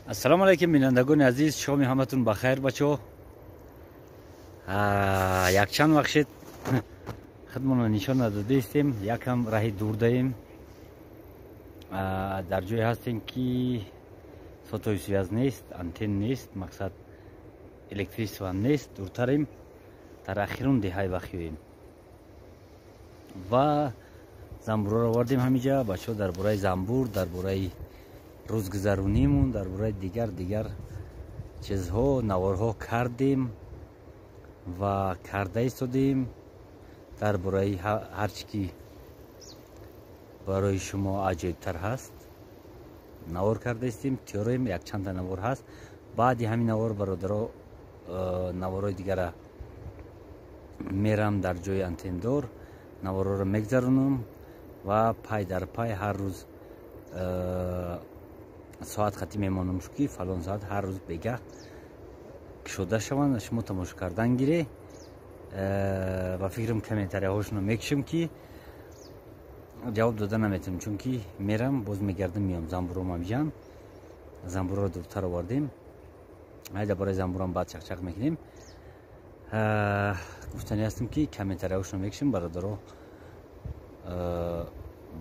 Ассалому алайкум бинандагони азиз, шоми ҳаматун бахайр бачо. Якчанд вақт шид худмонро нишон надодаистем, якам раҳи дур даем. Дар ҷое ҳастем ки сотовый связь нест, антен нест, мақсад электричество нест, дуртарем, дар ахирун деҳаи вахиёем. Ва замбурро овардем ҳамиҷа, бачаҳо дар бораи замбур, дар бораи рӯзгузаронимон, дар бораи дигар чизҳо наворҳо кардем ва карда истодем, дар бораи ҳар чи ки барои шумо аҷоибтар ҳаст навор карда истем, тиёрем, якчандта навор ҳаст. Баъди ҳамин навор бародаро наворҳои дигара мерам дар ҷои антендор, наворҳоро мегзаронам ва пай дар пай ҳар рӯз соат хати мемонам, ки фалон соат ҳар рӯз бегаҳ кушода шаванд, шумо тамошо кардан гире. Ва фикрам комментарияҳошонро мекушем ки ҷавоб дода наметавонем, чунки мерам боз мегардам меём. Замбуром ҳамҷан, замбурро дуртар овардем, ай дар бораи замбурам баъд чақчақ мекунем. Гуфтани ҳастем ки комментарияҳошонро мекушем. Бародаро,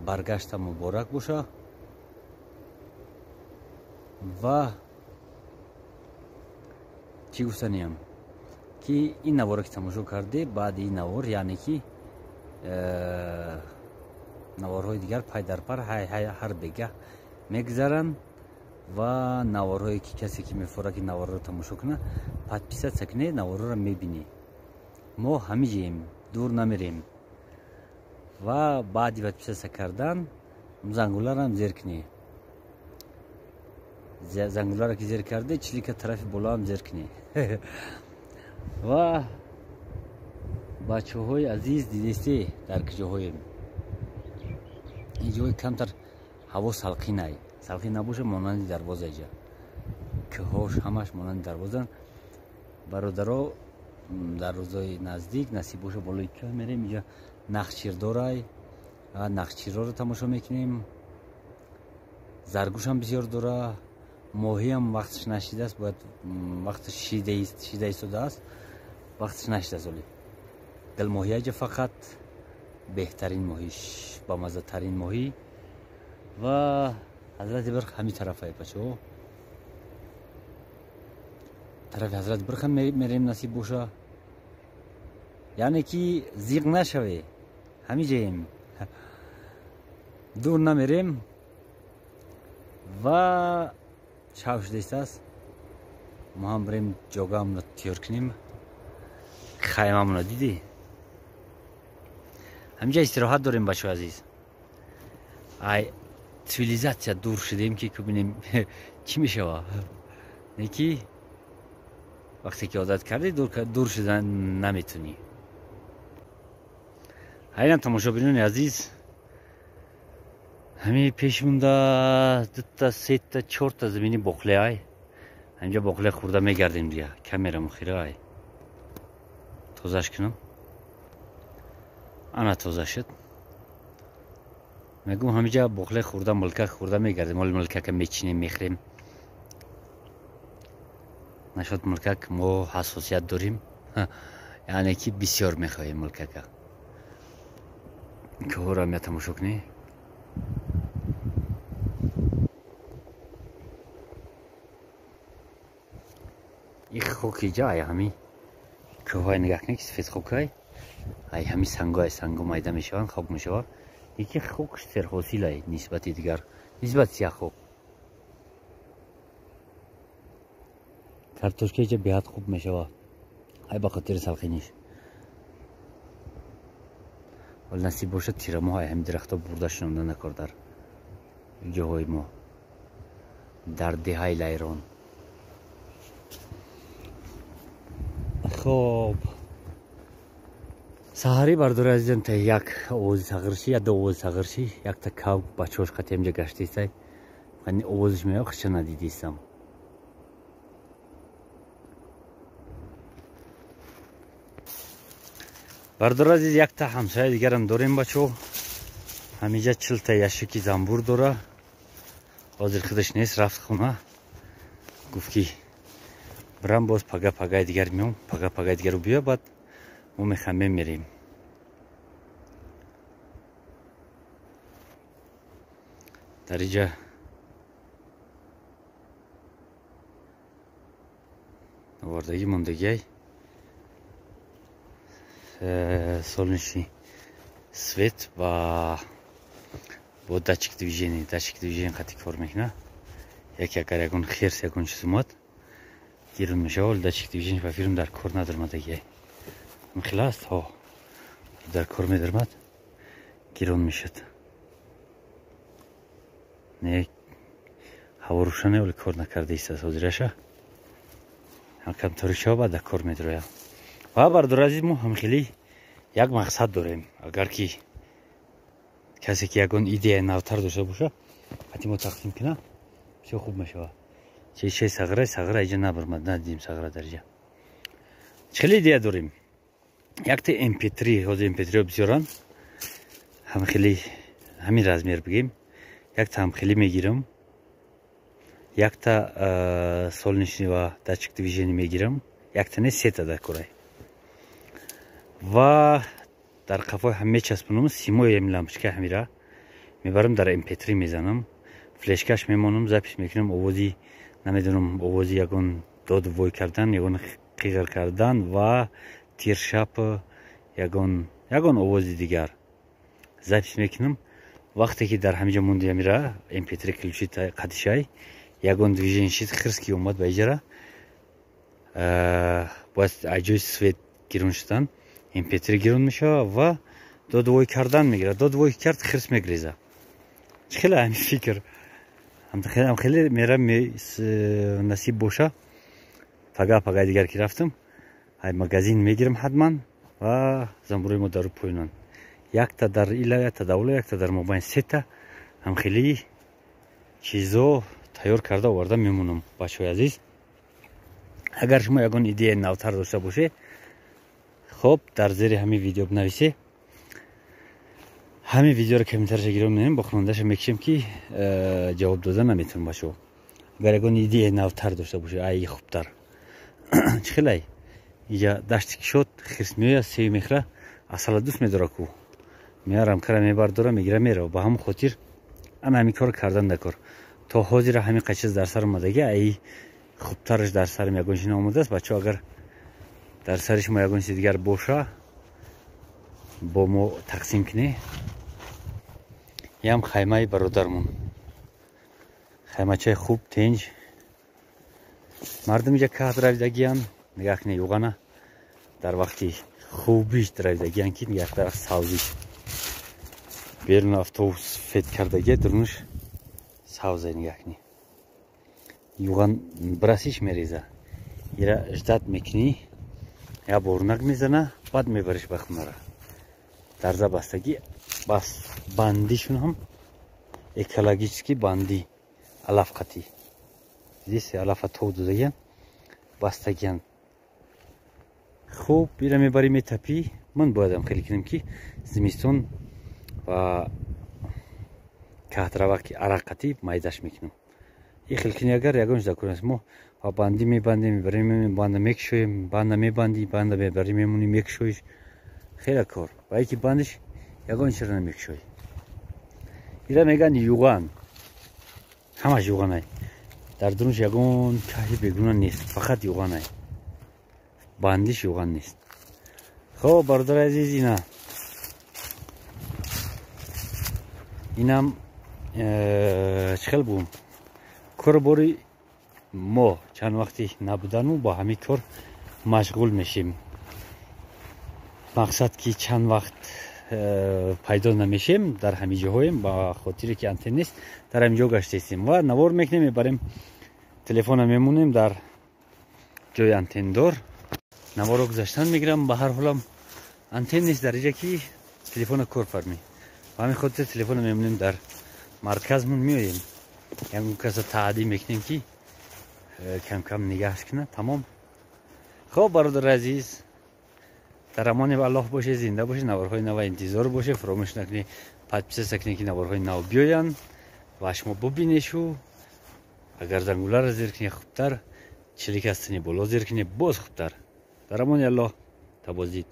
баргашта муборак боша ва чӣ гуфтаниям ки ин наворе ки тамошо карде, баъди ин навор, яъне ки наворҳои дигар пай дар пар ҳар бегаҳ мегузаранд ва наворҳое ки касе ки мефорад ки наворро тамошо кунад, подписаться кунед, наворҳоро мебинед. Мо ҳамиҷаем, дур намерем. Ва баъди подписаться кардан зангуларам зер кунед. Зангуларо ки зер карде, чилика тарафи болоам зер кунед. Ва бачаҳои азиз, дидесте дар куҷоҳоем? Ин ҷои камтар ҳаво салқинай, салқин набоша, монанди дарвоза иҷа кӯҳош ҳамаш монанди дарвоза. Бародаро, дар рӯзои наздик насиб боша болои кӯҳ мерем, иҷа нахчирдорай, нахчирроро тамошо мекунем. Заргӯшам бисёр дора, моҳиам вақташ нашидааст, бояд вақташ шида истодааст, вақташ нашидааст. Оли дилмоҳӣ аҷа фақат беҳтарин моҳӣ, бамаззатарин моҳӣ. Ва ҳазрати Бирх ҳамин тарафае бачаҳо, тарафи ҳазрати Бирх ҳам мерем насиб боша. Яъне ки зиқ нашаве, ҳамиҷаем, дур намерем. Ва шаб шудааст, мо ҳам бирем ҷогаамонро тиёр кунем. Хаймамонро дидӣ, ҳаминҷа истироҳат дорем бачаҳои азиз. Ай цивилизатсия дур шудем ки бинем чӣ мешава. Не ки вақте ки одат кардӣ дур шуда наметунӣ. Ҳайран тамошобинони азиз, ҳамин пеш монда дута, сета, чорта замини боқле ай. Ҳаминҷа боқле хӯрда мегардем дига. Камерам хира ай, тозаш кунам. Ана тоза шуд. Мегӯм ҳаминҷа боқле хӯрда, милкак хӯрда мегардем. Оли милкака мечинем, мехӯрем. Нашод милкак мо ҳассосият дорем, яъне ки бисёр мехоҳем милкака. Кӯҳоро мя тамошо кунӣ. Их хоки ҷа ай ҳами кӯҳҳое нигаҳ кунед ки сафед хокай, ай ҳами сангоай, санго майда мешаванд, хок мешавад. Яки хок серҳосилай нисбати дигар, нисбати сиях хок. Картошка иҷа беҳад хуб мешавад, ай ба хотири салқиниш. Вале насиб бошад тирамоҳ ай ҳами дарахтҳо бурда шинонда накор дар ҷоҳои мо, дар деҳаи Лайрон. Хоб саҳарӣ бардори азизам, та як овози сағиршӣ, як ду овози сағиршӣ, якта кав бачаҳош қати ҳамҷа гаштаистай, овозиш меояд, хича надидистам. Бардори азиз, якта ҳамсояи дигарам дорем бачаҳо. Ҳаминҷа 40 та яшики замбур дора. Ҳозир худаш нест, рафт хона. Гуфт ки бирам боз пага пагаи дигар меом, пага пагаи дигару биё, баъд мо мехоҳем мерем. Дар иҷа овардагӣ мондагиай солнечный свет ва бо датчик движения, датчик движения қати кор мекунад. Яке агар ягон херс ягон чиз омад гирун мешава, вале датчик движения ба фирм дар кор надармадагиай. Хела аст, ҳо дар кор медармад, гирон мешад. Не ҳаво рӯшане, вале кор накарда иста ҳозираша. Ҳам торик шава, баъд дар кор медрояд. Ва бародари азиз, мо ҳам хеле як мақсад дорем. Агар ки касе ки ягон идеяи навтар дошта боша, ҳати мо тақдим кунад, бисёр хуб мешавад. Че сағра, сағра иҷа набармад, надидим сағра дар иҷа. Хеле идея дорем. Якта MP3, ҳозир MP3 бисёранд. Ҳам хеле ҳамин размер бигем. Якта ҳам хеле мегирам. Якта солнечный ва датчик движения мегирам. Якта не, сета дар корай. Ва дар қафои ҳам мечаспонам симои ҳамин лампочка ҳамира мебарам, дар MP3 мезанам, флешкаш мемонам, запись мекунам, овози намедонам, овози ягон дод вой кардан, ягон қиғир кардан ва тиршап, ягон овози дигар запись мекунам. Вақте ки дар ҳамиҷа монди ҳамира MP3 ключи қадишай, ягон движение шид, хирс ки омад ба иҷара, бояд аз ҷои свет гирон шудан, MP3 гирон мешава ва додвой кардан мегирад. Додвой кард, хирс мегреза. Хеле ҳамин фикр ҳам хеле мера насиб боша. Пага пага дигар ки рафтам, ай магазин мегирам ҳатман ва замбурои мо дару поёнан. Якта дар ила, якта давла, якта дар мобайн, сета ҳам хеле чизо тайёр карда оварда мемонам. Бачаҳои азиз, агар шумо ягон идеяи навтар дошта бошед, хоб дар зери ҳамин видео бинависе. Ҳамин видеоро комментарияша гирон менем, бо хонандаша мекушем ки ҷавоб дода наметавонам бачаҳо. Агар ягон идеяи навтар дошта бошед, ай хубтар. Чӣ хелай? Иҷа дашти кишод, хирс меояд, севи мехӯра, асала дӯст медора ку. Меарам кара мебардора, мегира, мерава. Ба ҳамон хотир ана ҳамин корро кардан дакор. То ҳозира ҳамин қад чиз дар сар омадаги, ай хубтараш дар сарам ягон чиз наомадааст. Бачаҳо, агар дар сари шумо ягон чизи дигар боша, бо мо тақсим кунед. Ям хаймаи бародармон. Хаймачаи хуб, тенҷ. Мардум иҷа каҳд равидагиян, нигаҳ кунед юғана. Дар вақти хубиш равидагиян ки нигаҳ дар савзиш. Берун автобус фет кардагия, дурунаш савза, нигаҳ кунед. Юған бирасиш мереза. Ира ждат мекунӣ, я борунак мезана, баъд мебариш ба хонара. Дарза бастагӣ, бас бандишун ҳам экологически банди, алаф қатӣ. Здесь алафа тов додагиян, бастагиян. Хуб, ира мебарӣ метапӣ. Ман боядам хеле кунам ки зимистон ва каҳдравақ ки арақ қатӣ майдаш мекунам. И хел кунӣ агар ягон чиз дар мо ва банди мебандем, мебарем, банда мекушоем, банда мебандӣ, банда мебарӣ, мемонӣ, мекушоиш. Хеле кор. Ва яки бандиш ягон чизро намекушоӣ. Ира мегӯянд юған. Ҳамаш юғанай. Дар дурунаш ягон каҳи бегуна нест, фақат юғанай. Бандиш юған нест. Хоб, бародари азиз, ина. Инам чӣ хел бугум? Кору бори мо чанд вақти набудану бо ҳамин кор машғул мешем. Мақсад ки чанд вақт пайдо намешем, дар ҳамин ҷоҳоем, ба хотире ки антен нест, дар ҳамин ҷо гаштаистем ва навор мекунем, мебарем, телефона мемонем дар ҷои антендор, наворро гузаштан мегирам. Ба ҳар ҳолам антен нест дар иҷа ки телефона кор фармӣ. Ба ҳамин хотир телефона мемонем дар марказмон, меоем, ягон каса таъдӣ мекунем ки кам-кам нигаҳш кунад, тамом. Хоб, бародари азиз, дар амони Аллоҳ бошед, зинда бошед, наворҳои нава интизор бошед. Фаромӯш накунед, подписаться кунед ки наворҳои нав биёянд ва шумо бубинешу. Агар зангуларо зер кунед хубтар. Чилика сини боло зир кунед, боз хубтар. Дар амони Аллоҳ, та боздид.